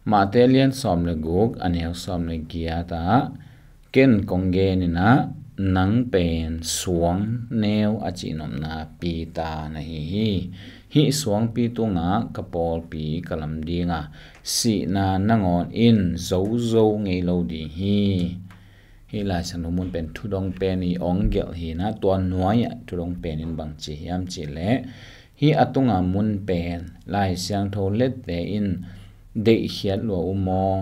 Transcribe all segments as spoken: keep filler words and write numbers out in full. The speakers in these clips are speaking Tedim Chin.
Mate lian sawm le guk, a neu sawm le giat ah, ken kong genin ah, nang pen suang neu a cihnopna Peter na hi hi. Hih suangpi tungah ka pawlpi ka lam ding a, sihna nangawn in zozo ngei lo ding hi. Hih Lai Siangtho mun pen thudong pen i ong gelh hi-in ah, tua nuai-ah thudong pen in bang ci hiam cih leh, hih a tunga mun pen Lai Siangtho lette in deihkhiat lua uh maw,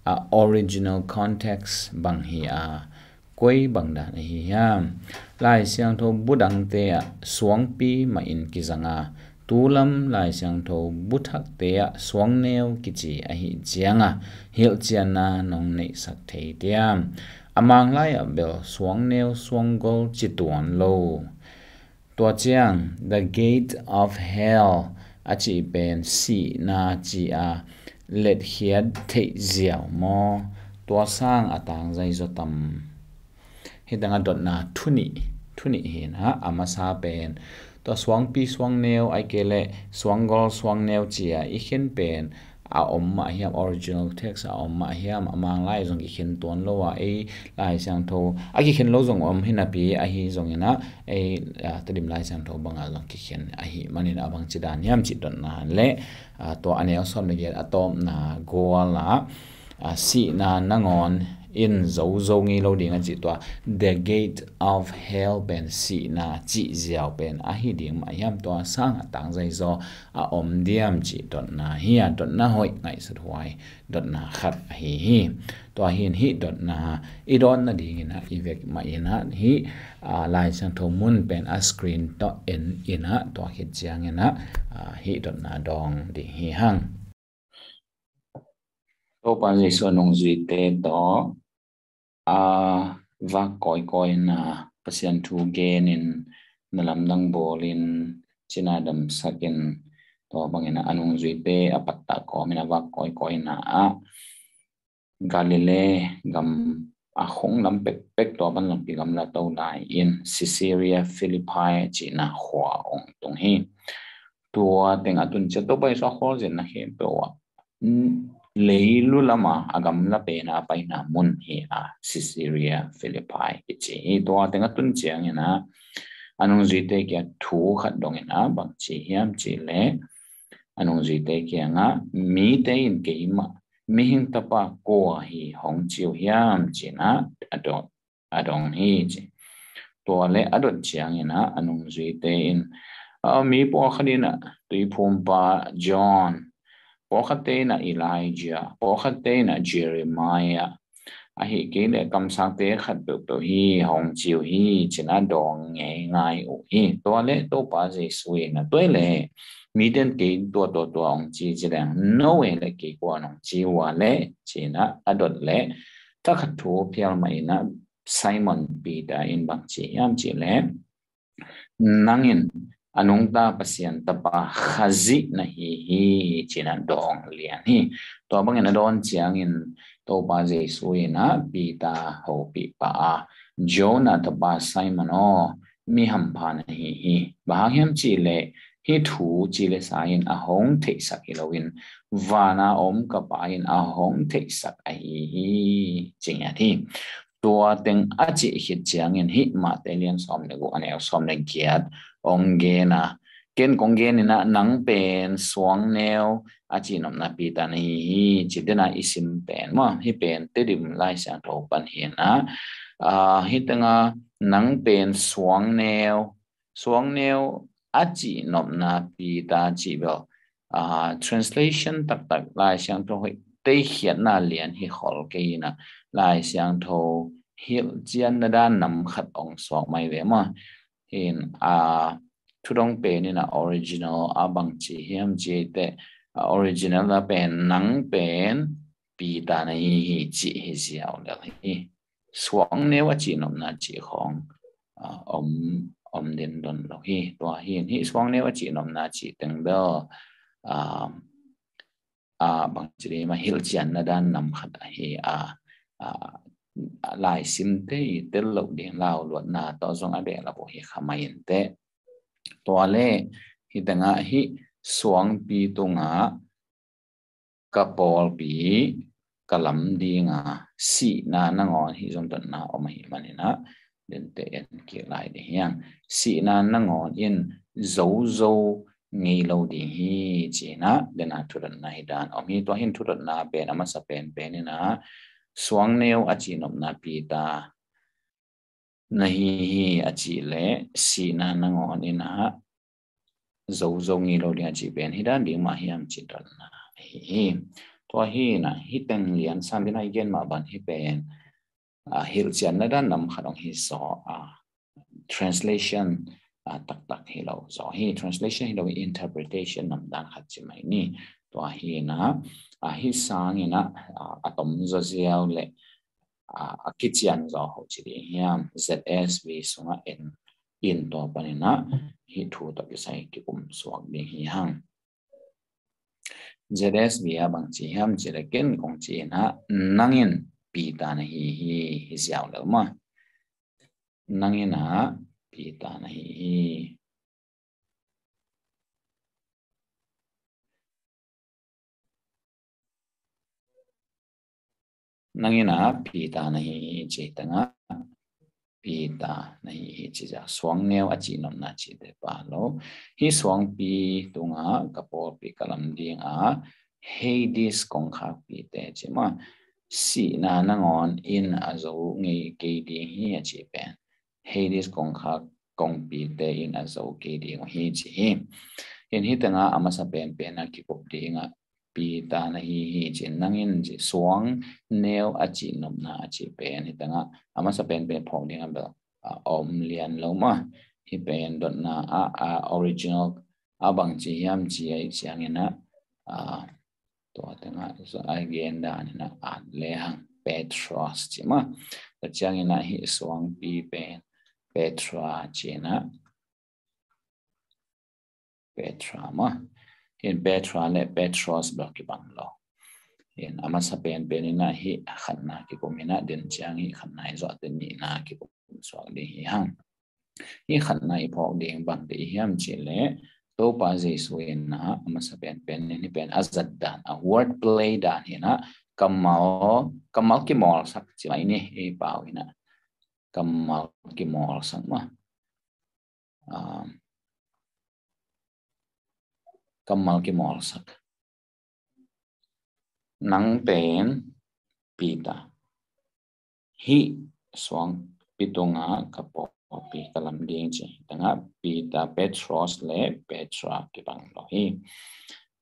a original context bang hi a, koi bang dan ahi hiam? Lai Siangtho bu dangte ah suangpi mah in kizang a, tu lam Lai Siangtho bu thakte ah suang neu kici ahih ciangah hilhcianna nong neihsak thei diam? A Manglai ah bel suang neu suang gol ci tuan lo. Tua ciang, the gate of hell a cih pen sihna ci a letkhiat theih ziau maw? Tua sang a tangzai zaw tam? Hih tengah dotna thu nih, thu nih hi-in ah, a masa pen tua suangpi suang neu, ahih kei leh suang gol suang neu ci a i khen pen a om mah hiam, original text a om mah hiam, a Manglai zong kikhen tuan lo a, ei Lai Siangtho a kikhen lo zong om hi napi, ahi zongin ah ei, a, Tedim Lai Siangtho bangah zong kikhen ahih manin a bang ci dan hiam cih dotna le, a, tua a neu sawm le giat a tawpna gual ah, a, sihna nangawn in zozo ngei lo ding a cih tua, the gate of hell pen sihna cih ziau pen ahi ding mah hiam, tua sang a tangzai zaw a om diam cih dotna hi a, dotna hoih ngaihsut huai dotna khat ahi hi. Tua hi-in hih dotna i dawn nadingin ah i vek mah in ah hih, a, Lai Siangtho mun pen a screen tawh en in ah, tua khit ciangin ah, a, hih dotna dawng ding hi hang. Topa Jesuh a nungzuite tawh a vak kawikawi na, Pasian thu genin, na lamdang bawlin, cina damsakin, tua bangin a nungzuite a pattah kawmin a vak kawikawi na ah Galilee gam a khong lam pekpek, tua pan lampi gamla to lai-in Caesarea Philippi cihna khua ong tung hi. Tua teng a tun ciang Topa Jesuh a khualzinna khempeuh ah, mm, leilu lama a gamla pena a paina mun hi a, Caesarea Philippi kici hi. Tua teng a tun ciangin ah a nungzuite kiang thu khat dongin ah bang ci hiam cih leh, a nungzuite kiangah, mite in keimah, Mihing Tapa kua hi hong ci uh hiam, ci-in ah a dot, a dong hi ci. Tua le a dot ciangin ah a nungzuite in, a, mi pawlkhat in ah Tuiphumpa John, pawlkhatte in ah Elijah, pawlkhatte in ah Jeremiah, ahih kei leh kamsangte khat peuhpeuh hi hong ci uh hi, ci-in ah dawng ngeingai uh hi. Tua le Topa Jesuh in ah, tua hi leh mite in kei tua tua tua hong ci ci leng, no e le kei kua nong ci ua le, ci-in ah a dot le, thakhat thu phial mah in ah Simon Peter in bang ci hiam cih leh, nang in a nungta Pasian Tapa Khazih na hi hi, ci-in ah dawng lian hi. Tua bangin a dawn ciangin Topa Jesuh in ah Peter hopih pah a, Jonah tapa Simon aw, mi hampha na hi hi. Bang hang hiam cih leh hih thu ci le sa in a hong theihsak hi loin, vana om ka Pa in a hong theihsak ahi hi, ci ngiat hi. Tua teng a cih khit ciangin hih Mate lian sawm le guk, a neu sawm le giat ong gen a, ken kong genin ah nang pen suang neu a cihnopna Peter na hi hi, ci den a i sim pen maw, hih pen Tedim Lai Siangtho pan hi-in ah, a, hih tengah nang pen suang neu, suang neu a cihnopna Peter cih bel, a, translation taktak Lai Siangtho hoih deihkhiatna lian hi khol kei in ah, Lai Siangtho hilhcianna dan nam khat ong suak mai ve maw. Hi-in, a, thudong pen in ah original ah bang ci hiam cih teh, a, original ah pen nang pen Peter na hi hi cih hi ziau lel hi. Suang neu a cihnopna cih khawng, a, om, om den don lo hi. Tua hi-in hih suang neu a cihnopna cih teng bel, a, a, bang ci ding, mah hilhcianna dan nam khat ahi a, a, laisimte i tel loh ding lau luatna tawh zong a behlap uh hi kha mai inteh. Tua le hih tengah hih suangpi tungah ka pawlpi ka lam dinga sihna nangawn hih zong dotna om ahih maninah, dente en kik lai ding hiang. Sihna nangawn in zozo ngei lo ding hi, cinah dena thudotna hi dan om hi. Tua hin thudotna pen a masa penpen inah suangneu a cihnopna Peter na hi hi a cih leh sihna nangawn inah zozo ngei lo ding a cih pen hi dan ding mah hiam cih dotna hi hi. Tua hi inah hih teng lian sam dina i gen mah bang hi pen a, hilhcianna dan nam khat hong hi zaw a, translation a, taktak hi lo zaw hi. Translation hi lo, interpretation nam dan khat ci mai ni. Tua hi inah a, hih sang inah a, a tom zaw ziau le a, a kician zaw ho ci ding hiam. Z S V sungah en in tua paninah hih thu tawh kisai kikum suak ding hi hang. Z S V ah bang ci hiam cih leh ken kong ci inah nang in Peter na hi hi, hi ziau lel mah. Nang inah Peter na hi hi. Nang inah Peter na hi hi, ci tengah Peter na hi hi ci zah suangneu a cihnopna cihte pha lo. Hih suangpi tungah ka pawlpi ka lam dinga Hades kongkhakpite ci mah, sihna nangawn in a zo ngei kei ding hi a cih pen Hades kongkhak kongpite in a zo kei ding uh hi ci hi. Hin hih tengah a masa penpen a kikup dingah Peter na hi hi ci, nang in ci, suangneu a cihnopna a cih pen hih tengah a masa penpen phawk dingah bel a om lian lo mah. Hih pen dotna a, a original a bang ci hiam ci a i cianginah a, tua tengah a gen dan inah at lehang Petros ci mah. Tua cianginah hih suangpi pen Petra cinah, Petra mah. Hin Petra le Petros bel kibang lo. Hin a masa penpen inah hih khatna kikum inah den ciang hih khatna i zuahte nihna kikum suak ding hi hang. Hih khatna i phawk ding bangte i hiam cih leh Topa Jesu inah a masa penpen in hih pen a zatdan a word play dan hinah kammal, kammal kimawlsak ci mai ni, i pau inah kammal kimawlsak mah. A, kammal kimawlsak. Nang pen Peter, hih suangpi tungah ka pawlpi ka lam ding ci. Tengah Peter, Petros le Petra kibang lo hi.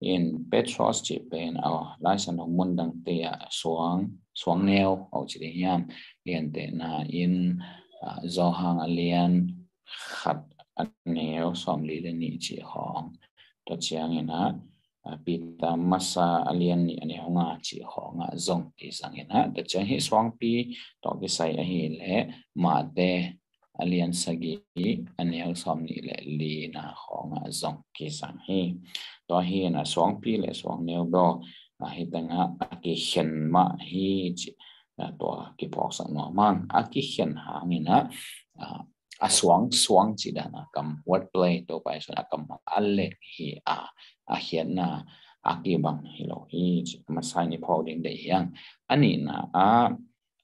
In Petros cih pen a, Lai Siangtho mun dangte ah suang, suangneu a ci ding hiam. Gentehna in a, Johan a lian khat a neu sawmli le nih cih khawng. Tua cianginah a, Peter masa a lian nih a neu nga cih khawngah zong kizang inah. Tua ciang hih suangpi tawh kisai ahih leh Mate a lian sagih a neu sawmnih le lina khawngah zong kizang hi. Tua hi inah suangpi le suangneu bel a, hih tengah a kikhen mah hi ci, a, tua kiphawksak nuam hang. A kikhen hanginah a, a suang, suang cih dan a kam word play, Topa Jesu in a kammal a lek hi a, a khiatna a kibang hi lo hi ci. A masa in i phawk ding deih hi hang. A nihna ah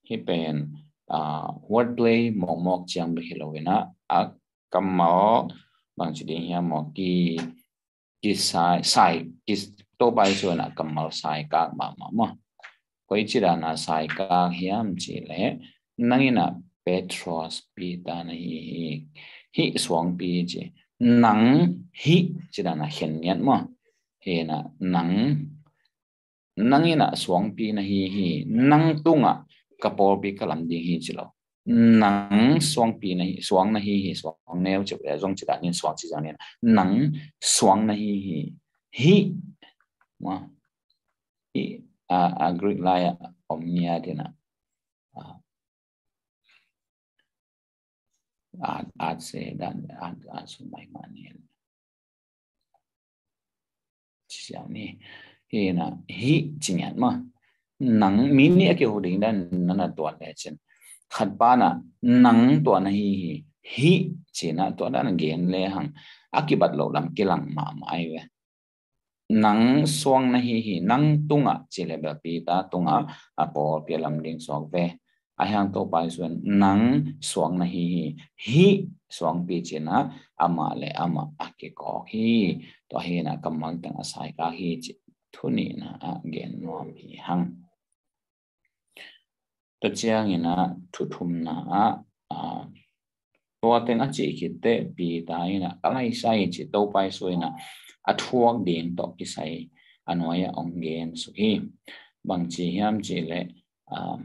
hih pen a, word play mawkmawk ciang bek hi lo inah a kammal bang ci ding hiam maw, ki, kisai, sai, ki, Topa Jesu in a kammal saikak mahmah maw. Koi ci dan a saikak hiam cih leh nang inah Petros, Peter na hi hi. Hih suangpi ci. Nang hih ci dan a khen ngiat maw. Hi inah nang, nang inah suangpi na hi hi. Nang tungah ka pawlpi ka lam ding hi ci lo. Nang suangpi na hi, suang na hi hi, suangneu ci, zong ci dan in suang ci zang in. Nang suang na hi hi. Hih, maw, hih a, a Greek lai ah om ngiat inah a, at, at se dan, at, at sung mai mah ni. Ci siau ni. Hi inah, hih ci ngiat maw. Nang, mi nih a kihuk ding dan na na tuat lecin, khat pa inah nang tua na hi hi. Hih ci inah tua dan gen lehang a kibat loh lam kilang mahmah ai ve. nang suang na hi hi, nang tungah ci le bel Peter tungah a pawlpi a lam ding suak ve. Ahi hang Topa Jesu in nang suang na hi hi, hih suangpi ci-in ah amah le amah a kikawk hi. Tua hi-in ah kammal teng a saikak hi ci thu nihna ah gen nuam hi hang. Tua ciangin ah thu thumna ah, aa, tua teng a cih khit teh Peter in ah ka laisai ci Topa Jesu in ah a thuak ding tawh kisai a nuai-ah hong gen suk hi. Bang ci hiam cih leh, aa,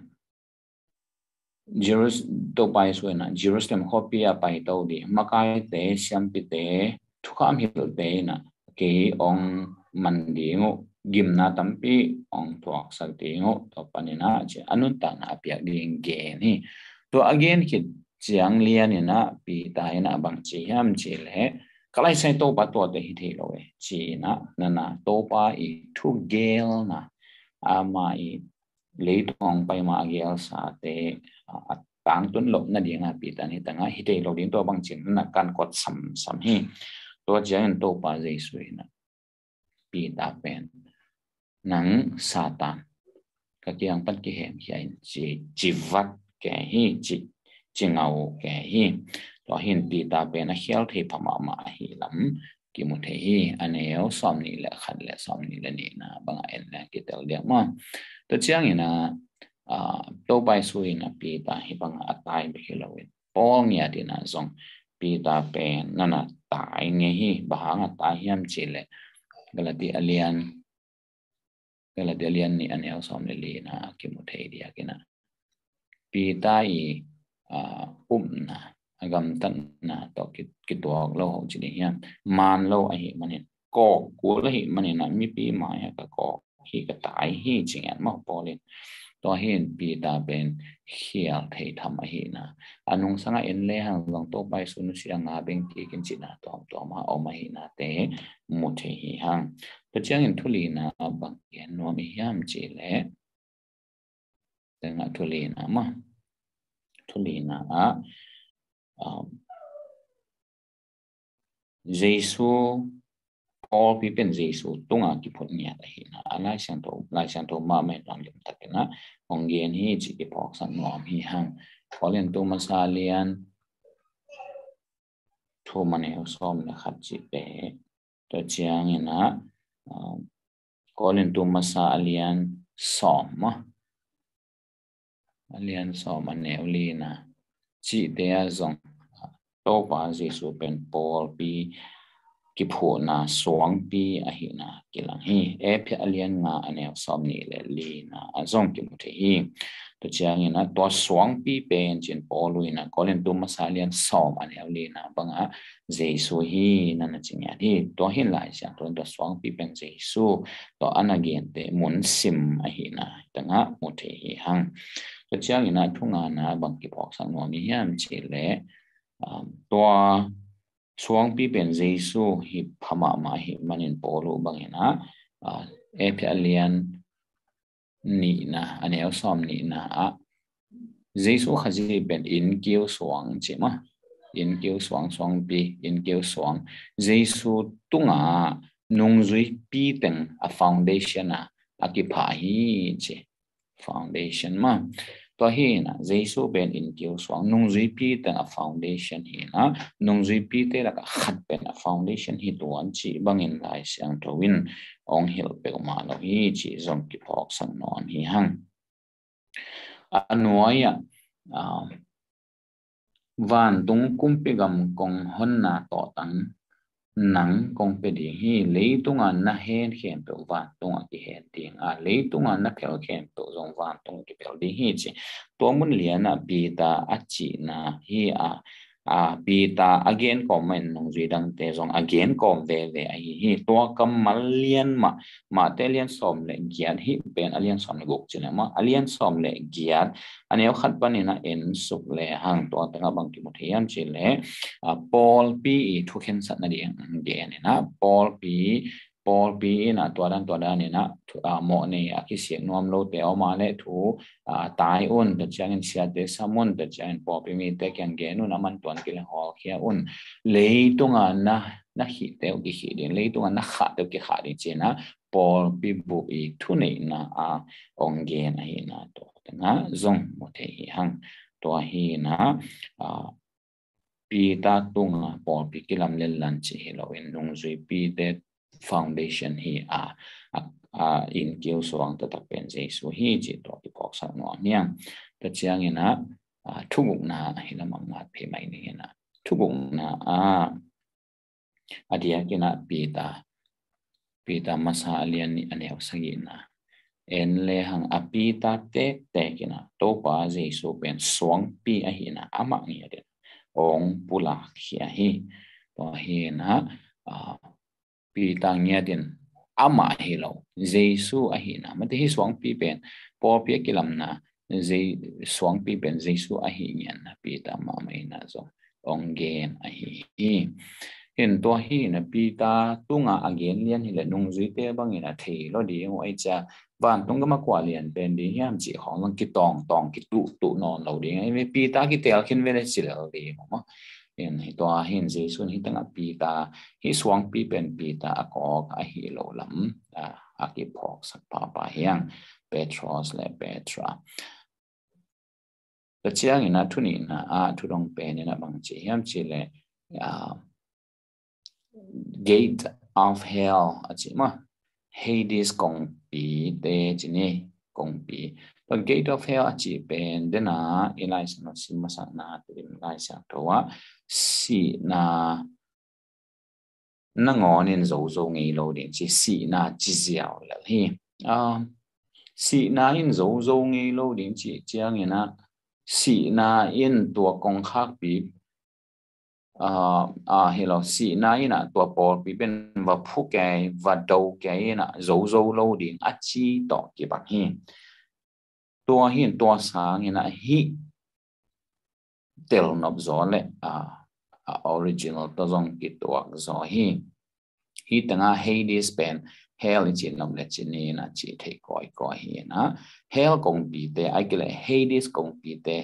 Jerus-, Topa Jesu in ah Jerusalem khuapi ah paito ding, makaite, siampite, thukham hilhte in ah kei hong man ding uh, gimna tampi hong thuaksak ding uh, tua panin ah ci a nuntakna a piak ding gen hi. Tua a gen khit ciang lian in ah Peter in ah bang ci hiam cih leh ka laisai Topa, tuate hi thei lo e ci-in ah nana Topa i thugelna, ama i leitung hong pai ma a gelsate a, a tangtun loh nading a Peter in hi tangah hi thei lo ding, tua bang ci-in nana kan kawt samsam hi. Tua ciangin Topa Jesu in ah Peter pen, nang Satan, ka kiang pan kihemkhia in ci, ci vat kei hi, ci, ci ngau kei hi. Tua hi-in Peter pen a khial thei pha mahmah ahih lam kimu thei hi. A neu sawmnih le khat le sawmnih le nihna bangah en leng kitel diak maw. Tua ciangin ah, aa, Topa Jesu in ah Peter hih bangah a tai bek hi loin Paul ngiat in ah zong Peter pen nana tai ngei hi. Bang hang a tai hiam cih leh Galati a lian, Galati a lian nih a neu sawm le lina ah kimu thei diak in ah Peter i, aa, upna, a gamtatna tawh ki, kituak lo ho ci ding hiam, man lo ahih manin, kawk kul ahih manin ah mipi mai-ah ka kawk hi, ka tai hi ci ngiat maw Paul in. Tua hi-in Peter pen khial thei tham ahihna, a nungsangah en le hang zong Topa Jesu nusia nga beng kik in cihna tuamtuam a om ahihnate mu thei hi hang. Tua ciangin thu lina bang gen nuam i hiam cih leh, tengah thu lina mah, thu lina ah, um, Jesu, pawlpi pen Jesu tungah kiphut ngiat ahihna a Lai Siangtho, Lai Siangtho mahmah in limtakin ah hong gen hi cih kiphawksak nuam hi hang. Korintu masa lian thum a neu sawm le khat cihte, tua ciangin ah, um, Korintu masa a lian sawm maw, a lian sawm a neu lina cihte ah zong Topa Jesu pen pawlpi kiphuhna suangpi ahihna kilang hi. Efesa a lian nga a neu sawm nih le lina ah zong kimu thei hi. Tua ciangin ah tua suangpi pen ci-in Paul in ah Korintu masa a lian sawm a neu lina bangah Jesu hi nana ci ngiat hi. Tua hi-in Lai Siangtho in tua suangpi pen Jesu, tua a na gente mun sim ahihna tengah mu thei hi hang. Tua ciangin ah thu ngana bang kiphawksak nuam i hiam cih leh, um, tua suangpi pen Jesu hi pha mahmah ahih manin Paul uh bangin ah, ah, Efesa a lian nihna a neu sawm nihna ah Jesu Khazih pen innkiu suang ci mah, innkiu suang, suangpi, innkiu suang, Jesu tungah nungzuipi teng a foundation ah a kipha hi ci. Foundation mah. Tua hi-in ah Jesu pen innkiu suang, nungzuipi teng a foundation hi-in ah nungzuipite lakah khat pen a foundation hi tuan cih bangin Lai Siangtho in hong hilh peuhmah lo hi cih zong kiphawksak nuam hi hang. A nuai-ah, ah, vantung kumpi gam kong honna tawhtang nang kong pia ding hi. Leitunga na hen khempeuh vantungah kihen ding a, leitunga na phel khempeuh zong vantung kiphel ding hi ci. Tua mun lianah Peter a cihna hi a, a, Peter a genkawm mah in nungzui dangte zong a genkawm veve ahi hi. Tua kammal lian mah, Mate lian sawm le giat, hih pen a lian sawm le guk ci le mah, a lian sawm le giat a neu khat panin a en suk le hang, tua tengah bang kimu thei hiam cih leh, a, pawlpi i thukhensat nading gen in ah, pawlpi pawlpi in ah tua dan tua dan in ah thu- ah, mawhnei a kisiat nuam lote om a leh thu ah, tai un, tua ciangin siate sam un, tua ciangin pawlpi mite kiang gen un, a mantuan kilehawlkhia un. Leitung a na na khihte uh kikhih ding, leitung a na khahte uh kikhah ding ci-in ah pawlpi bup i thuneihna a ong gen ahihna tua tengah zong mu thei hi hang. Tua hi-in ah ah, Peter tungah pawlpi kilam lenlan cih hi loin nungzuipite foundation hi a, a, a innkiu suang taktak pen Jesu hi cih tua kiphawksak nuam hi hang. Tua ciangin ah ah, thugukna hi lamah ngat phei mai ning in ah, thugukna ah a diakin ah Peter, Peter masa a lian nih a neu sagihna en lehang a Peter tektek in ah Topa Jesu pen suangpi ahihna amah ngiat in ong pulakkhia hi. Tua hi-in ah ah, Peter ngiat in amah hi lo, Jesu ahihna, mate, hih suangpi pen pawlpi a kilamna Je- suangpi pen Jesu ahih ngiatna Peter mahmah in ah zong ong gen ahi hi. Hin tua hi-in ah Peter tungah a gen lian hileh nungzuite bangin a thei lo ding uh, ei cia vantung gam a kua lian pen ding hiam cih khawng zong kitawngtawng kituhtuh nawn lo ding ahi ve. Peter kitel khin ve le ci lel ding uh maw. Hin hi tua hin Jesu in hih tengah Peter, hih suangpi pen Peter a kawk ahi lo lam ah, a kiphawksak pahpah hi hang, Petros le Petra. Tua ciangin ah thunihna ah thudong pen in ah bang ci hiam cih leh ah, Gate of Hell a ci maw, Hades kongpite ci ni, kongpi. Tua Gate of Hell a ci pen dena i Lai Siangtho sim masakna, tua i Lai Siangtho ah sihna nangawn in zozo ngei lo ding ci, sihna ci ziau lel hi. Ah, sihna in zozo ngei lo ding ci ciangin ah sihna in tua kongkhakpi ah, ah, hi lo, sihna in ah tua pawlpi pen va phu kei, va do kei in ah zozo lo ding a ci tawh kibang hi. Tua hi in tua sangin ah hih telnop zaw le ah, ah, original tawh zong kituak zaw hi. Hih tengah Hades pen hell i cih nop le ci ni in ah cih thei kawikawi hi in ah, hell kongpite, ahih kei leh Hades kongpite,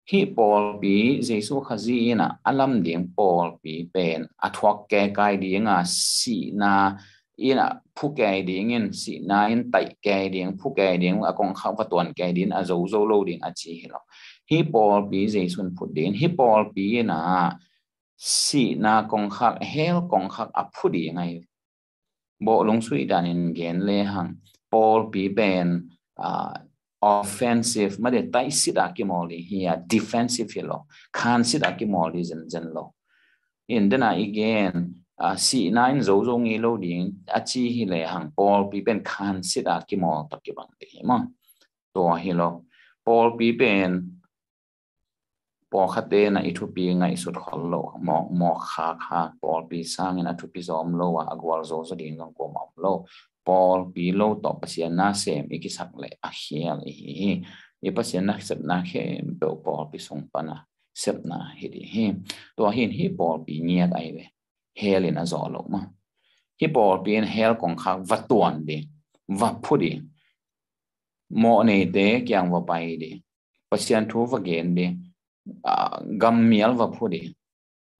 hih pawlpi, Jesu Khazih in ah a lam ding pawlpi pen a thuak kei kai ding a, sihna in ah phu kei ding in, sihna in taih kei ding, phu kei ding, a kongkhak va tuan kei ding, a zozo lo ding a ci hi lo. Hih pawlpi Jesu in phut ding, hih pawlpi in ah sihna kongkhak, hell kongkhak a phu ding ahi. Bawh lungsui danin gen lehang pawlpi pen ah, offensive, mate, taihsit a kimawl ding hi a, defensive hi lo, khansit a kimawl ding zenzen lo. In dena i gen ah, sihna in zozo ngei lo ding a ci hi lehang pawlpi pen khansit a kimawl tawh kibang ding hi maw. Tua hi lo, pawlpi pen pawlkhatte na i thupi ngaihsut khol lo, mawk, mawk khak khak, pawlpi sangin a thupi zawm lo a, a gualzo zaw ding zong kuamah om lo. Pawlpi lo tawh Pasian nasem i kisak leh a khial i hi hi. I Pasian nasepna khempeuh pawlpi sung pana sepna hi ding hi. Tua hi in hih pawlpi ngiat ahi ve. Hell in a zawh loh maw. Hih pawlpi in hell kongkhak va tuan ding, va phu ding. Mawhneite kiang va pai ding. Pasian thu va gen ding, ah, gammial va phu ding,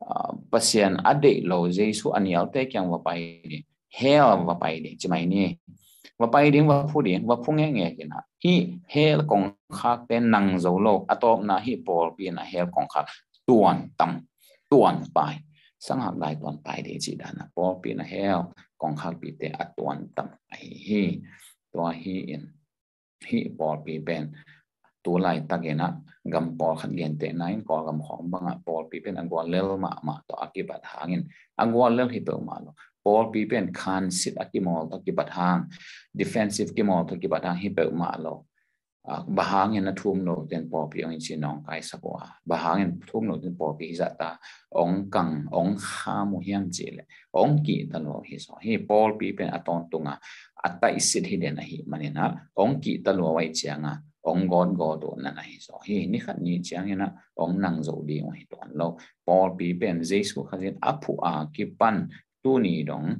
ah, Pasian a deih lo Jesu a nialte kiang va pai ding, hell va pai ding, ci mai ni. Va pai ding, va phu ding, va phu ngekngek in ah, hih hell kongkhakte nang zo lo, a tawpna hih pawlpi in ah hell kongkhak tuan tam, tuan pai, sanghak dai tuan pai ding cih dan a pawlpi in ah hell kongkhakpite a tuan tam ahi hi. Tua hi in hih pawlpi pen tu laitakin ah gam pawlkhat gentehna in Kawlgam khawng bangah pawlpi pen a guallel mahmah tawh a kibat hangin, a guallel hi peuhmah lo. Pawlpi pen khansit a kimawl tawh kibat hang, defensive kimawl tawh kibat hang hi peuhmah lo. Ah, bang hangin a thum lo ten pawlpi ong in ci nawngkaisak uh a, bang hangin thum lo ten pawlpi hi zah ta ong kang, ong kham uh hiam cih leh ong kihta lua uh hi zaw hi. Pawlpi pen a tawntung a, a taihsit hi den ahih manin ah ong kihta lua uh ahih ciangin ah ong gawtgawt uh nan ahi zaw hi. Ni khat ni ciangin ah ong nang zo ding uh hi tuan lo. Pawlpi pen Jesu Khazih in a phuh a kipan tuni dong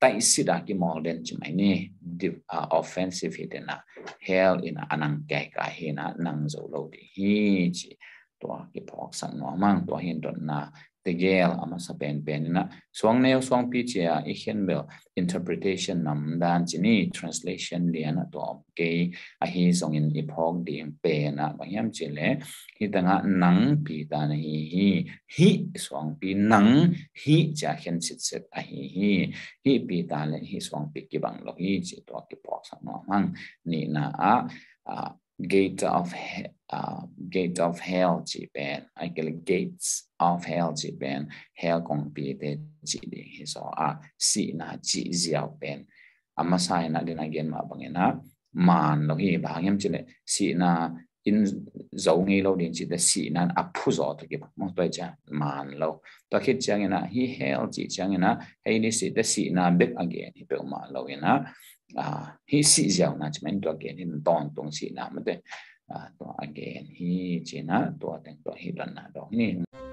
taihsit a kimawl den ci mai ni. Di-, ah, offensive hi den a, hell in a nang kaikai hi na, nang zo lo ding hi ci. Tua kiphawksak nuam hang, tua hi dotna tegel a masa penpen in a, suang neu suangpi ci a i khen bel interpretation nam dan ci ni, translation lian a tua om kei, ahi zongin i phawk ding pen a bang hiam ci le, hi tangah nang pi ta na hi hi, hi suangpi nang hi ci a khen sitset ahi hi, hi pi ta le hi suangpi kibang lo hi ci, tua kiphawksak nuam hang. Nihna ah, ah, gate of he-, ah, gate of hell ci pen, ai kele gates of hell ci pen, hell kongpi te ci ding hi zaw a, sihna ci ziau pen a masa in a, den a gen mah bangin a man lo hi, bang hiam ci le sihna in zo ngei lo ding ci te, sihna in a phu zaw ta kibang maw, tua hi ciang man lo. Tua khit ciangin a hi hell ci ciangin a hei ni sih te, sihna bek a gen hi peuhmah lo in a, ah, hi sih ziauna ci mai ni, tua gen hi, tawntung sihna mate, ah, tua a gen hi ci na, tua teng tua hi dotna dong hi ni.